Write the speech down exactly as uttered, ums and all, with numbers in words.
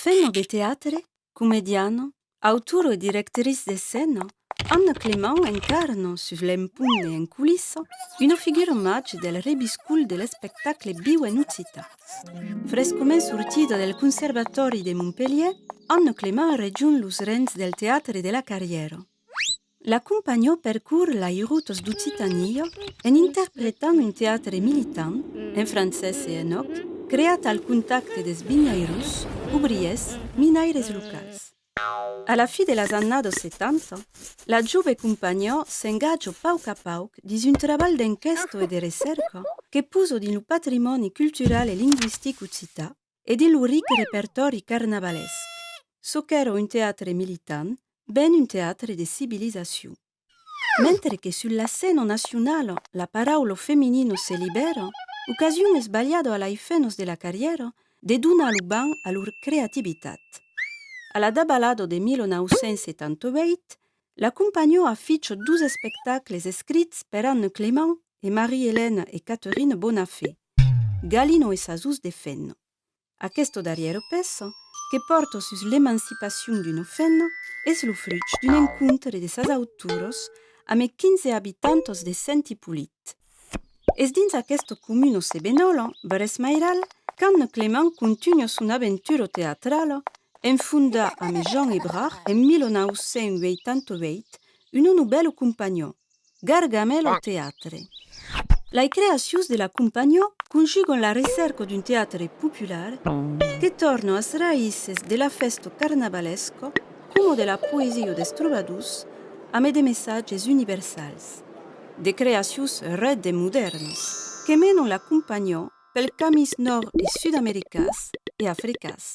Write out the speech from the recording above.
Femna de teatre, comediana, autora e directritz d'escèna, Anna Clément encarna, sus l'empont e en colissa, una figura màger del reviscol de l'espectacle viu en occitan. Frescament sortida del Conservatòri de Montpelhièr, Anna Clément rejonh los rens del teatre de la Carrièra. La companhiá percor las rotas d'Occitània en interpretant un teatre militant, en francés e en òc, creat al contacte dels vinhairons, obrièrs, minaires locals. A la fin de las annadas setanta, la jove companhiá s'engatja pauc a pauc dins un trabalh d'enquèsta e de recèrca que posa dins lo patrimòni cultural e lingüistic occitan e dins lo ric repertòri carnavalesc. Çò qu'èra un teatre militant, ven un teatre de civilizacion. Mentre que sus la scèna nacionala la paraula feminina se libèra, ocasion es balhada a las femnas de la Carrièra de donar lo vam a lor creativitat. A la davalada de mil nau cents setanta uèit, la companhiá aficha dos espectacles escrits per Anna Clément e Marie-Hélène e Catherine Bonafé, Galina e sas os de femna. Aquesta darrièra pèça, que pòrta sus l'emancipacion d'una femna, es lo fruch d'un encontre de sas autoras amé quinze abitantas de Sent Ipolit. Es dins aquesta comuna sebenòla, Brèsmairal, qu'Anna Clément contunha son aventura teatrala en fondar amé Jean Hébrard en mil nau cents ueitanta uèit una novèla companhiá, Gargamèla Teatre. Las creacions de la companhiá conjugan la recèrca d'un teatre popular que torna as raïces de la fèsta carnavalesca coma de la poesia dels trobadors amé de messatges universals. De creacions ret de modèrnas que menan la companhiá pels camins nòrd e sud-americans e africans.